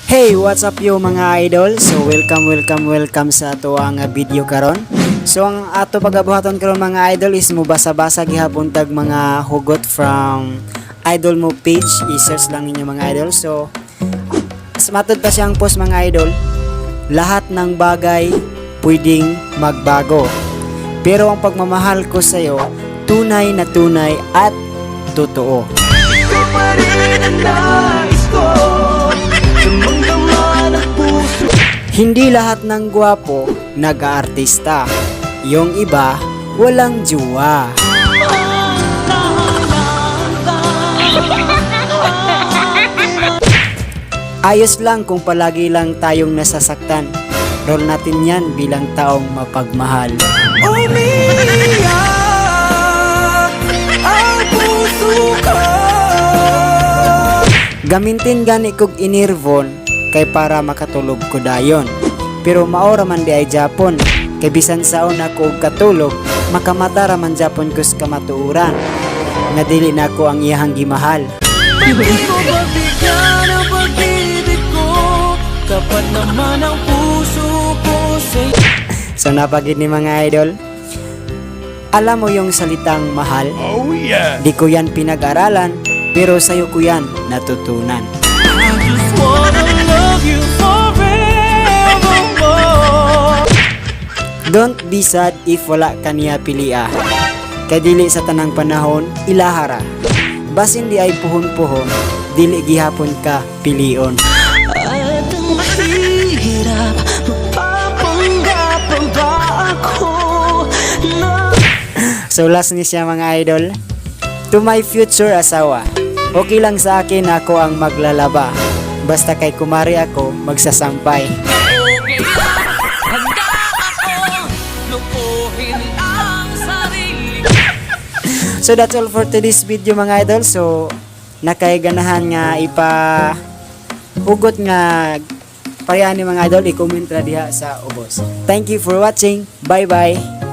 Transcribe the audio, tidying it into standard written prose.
Hey, what's up yo mga idol? So welcome, welcome, welcome sa ato ang video karon. So ang ato pagabuhaton karon, mga idol, is mubasa-basa gihapon tag mga hugot from idol mo page. I-search lang ninyo, mga idol. So matod pa siyang post, mga idol, lahat ng bagay pwedeng magbago. Pero ang pagmamahal ko sa iyo, tunay na tunay at totoo. Ikaw pa rin ang nais ko. Damang-dama ng puso. Hindi lahat ng gwapo nag-aartista. Yung iba, walang juwa. Ayos lang kung palagi lang tayong nasasaktan. Role natin yan bilang taong mapagmahal. Umiyak ang puso ko. Gamitin gani kog enervon kay para makatulog ko dayon. Pero mao ra man diay japon kay bisan saon ako og katulog, makamata ra man japon kus kamatuoran nga dili nako ang iyahang gimahal. Di mo ba bigyan ang pag-ibig ko? Tapat naman ang puso ko sa'yo. So napagid ni mga idol. Alam mo yung salitang mahal? Oh yeah. Di ko yan pinag-aralan, pero sa'yo ko yan natutunan. I just wanna love you forevermore. Don't be sad if wala ka niya pilia. Kay dili sa tanang panahon, ilahara. Basin di ay puhon-puhon, dili gihapon ka pilion. At ang mahirap, mapapanggap pa ba ako na So last ni siya, mga idol. To my future asawa, okay lang sa akin ako ang maglalaba. Basta kay kumari ako, magsasampay. Okay lang, handa ako lukuhin ang sarili. So that's all for today's video, mga idol. So nakaiganahan nga ipa hugot nga pareha ni mga idol, i-comment ra diha sa ubos. Thank you for watching. Bye bye.